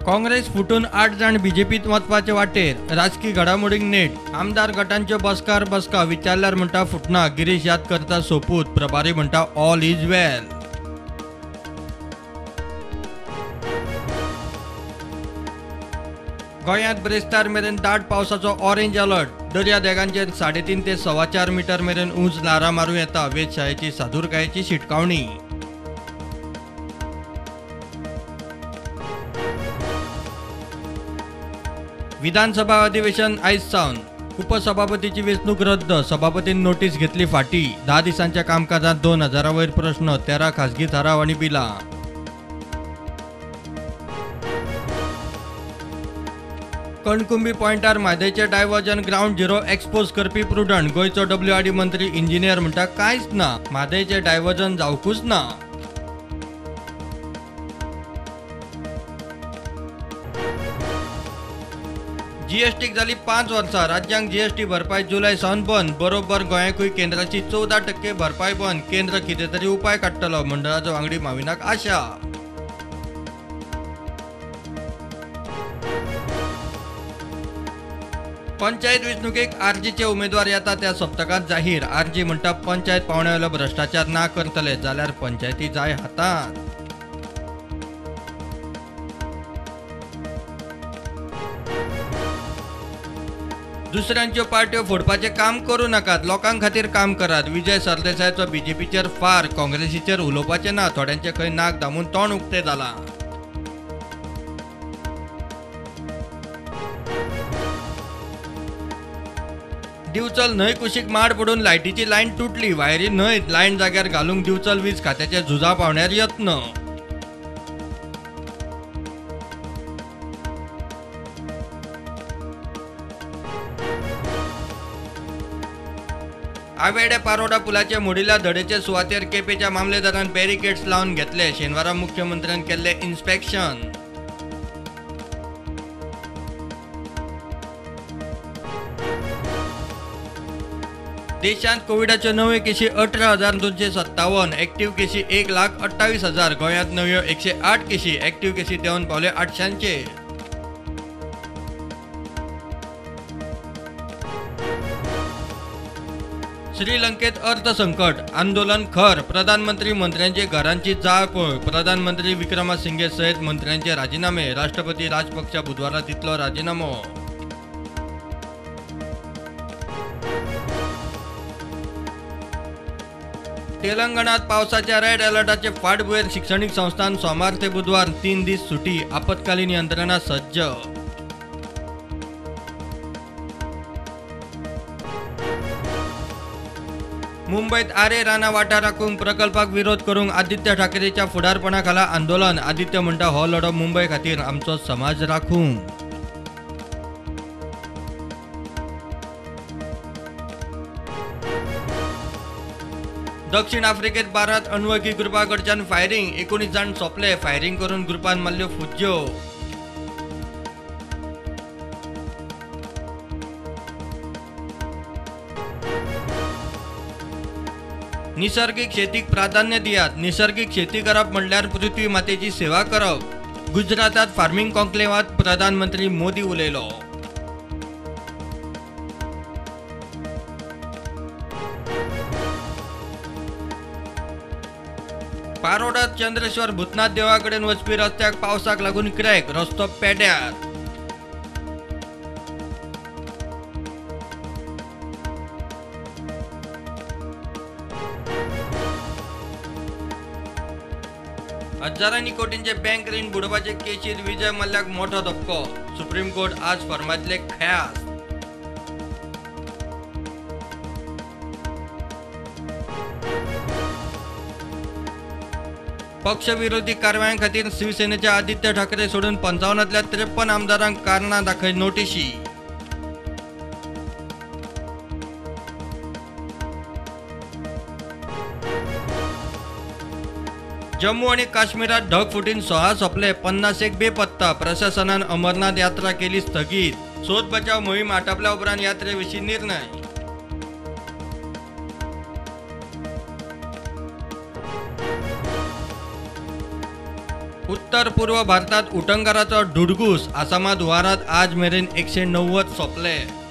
काँग्रेस फुटून 8 जाण बीजेपीत वचपाचे वाटेर. राजकी घडामोडींक नेट. आमदार गटांच्यो बसकार बसका. विचारल्यार म्हणटा फुटना. गिरीश याद करता सोपूत. प्रभारी म्हणटा ऑल is वेल. गोंयांत ब्रेस्तार मेरेन दाट पावसाचो ऑरेंज अलर्ट. दर्यादेगांचेर 3.5 ते 4.25 मीटर मेरेन उंच ल्हारां मारूं येता. वेधशाळेची सादूरकायेची शिटकावणी. विधानसभा अधिवेशन आयज सावन. उपसभापतीची वेंचणूक रद्द. सभापतीन नोटीस घेतली फाटी. 10 दिसांच्या कामकाजात 2000 वयर प्रश्न. 13 खासगी थाराव आनी बिलां. कणकुंबी पॉयंटार म्हादयचे डायवर्जन ग्रावंड झिरो एक्सपोज करपी प्रुडंट. गोंयचो डब्ल्यूआरडी मंत्री इंजिनियर म्हणटा कांयच ना. म्हादयचे डायवर्जन जावकूच ना. जीएसटीक जाली 5 वर्सां. राज्यांक जीएसटी भरपाय जुलय सावन बंद. बरोबर गोंयाकूय केंद्राची 14% भरपाय बंद. केंद्र कितें तरी उपाय काडटलो. मंडळाचो वांगडी माविनाक आशा. पंचायत वेंचणुकेक आरजीचे उमेदवार येता त्या सप्तकांत जाहीर. आरजी म्हणटा पंचायत पावंड्यावेलो भ्रश्टाचार ना करतले जाल्यार पंचायती जाय हातांत. दुसऱ्यांच्यो पार्ट्यो फोडपाचें काम करूं नाकात. लोकां खातीर काम करात. विजय सरदेसायाचो बीजेपीचेर फार. काँग्रेसीचेर उलोवपाचें ना. थोड्यांचे खंय नाक दामून तोंड उक्तें जालां. दिवचल न्हंय कुशीक माड पडून लायटीची लायन तुटली. वायरी न्हंयत लायन जाग्यार घालूंक दिवचल वीज खात्याच्या झुजा पावण्यार यत्न. आवेडे पारोडा पुलाचे मोडिल्ल्या धडेचे सुवातेर केपेच्या मामलेदारान बॅरिकेड्स लावन घेतले. शेनवारा मुख्यमंत्र्यान केल्ले इन्स्पेक्शन. देशांत कोविडाच्यो नव्यो केशी 18,257. एक्टिव्ह केशी 1,28,000. गोंयांत नव्यो 108 केशी. एक्टिव्ह केशी देंवन पावल्यो 800चेर. श्रीलंकेत अर्थसंकट. आंदोलन खर. प्रधानमंत्री मंत्र्यांचे घरांची जाळपोळ. प्रधानमंत्री विक्रमसिंघे सयत मंत्र्यांचे राजीनामे. राष्ट्रपती राजपक्षा बुधवारा दितलो राजीनामो. तेलंगणात पावसाच्या रेड अलर्टाचे फाटभुंयेर शिक्षणीक संस्थान सोमार ते बुधवार 3 दीस सुटी. आपत्कालीन यंत्रणा सज्ज. मुंबयत आरे राना वाठार राखूंक प्रकल्पाक विरोध करूंक आदित्य ठाकरेच्या फुडारपणाखाला आंदोलन. आदित्य म्हणटा हो लढो मुंबय खातीर, आमचो समाज राखूंक. दक्षिण आफ्रिकेत बारात अनवळखी ग्रुपा कडच्यान फायरिंग. 19 जाण सोंपले. फायरिंग करून ग्रुपान मारल्यो फुज्ज्यो. निसर्गीक शेतीक प्राधान्य दियात. निसर्गीक शेती करप म्हणल्यार पृथ्वी मातेची सेवा करप. गुजरातात फार्मिंग कॉन्क्लेवात प्रधानमंत्री मोदी उलयलो. पारोडात चंद्रेश्वर भूतनाथ देवळा कडेन वचपी रस्त्याक पावसाक लागून क्रॅक. रस्तो पेड्यार. हजारांनी कोटींचे बँक रीण बुडोवपाचे केशीत विजय मल्ल्याक मोठो धपको. सुप्रीम कोर्ट आज फर्मातले ख्यास. पक्षविरोधी कारवायां खातीर शिवसेनेचे आदित्य ठाकरे सोडून 55तल्या 53 आमदारांक कारणां दाखय नोटिशी. जम्मू आणि काश्मीरात ढगफुटीन 16 सोंपले, 50 बेपत्ता. प्रशासनान अमरनाथ यात्रा केली स्थगीत. सोद बचाव मोहीम आटापल्या उपरांत यात्रेविशीं निर्णय. उत्तर पूर्व भारतात उटंगाराचो धुडगूस, आसामात हुंवारात आज मेरेन 190 सोंपले.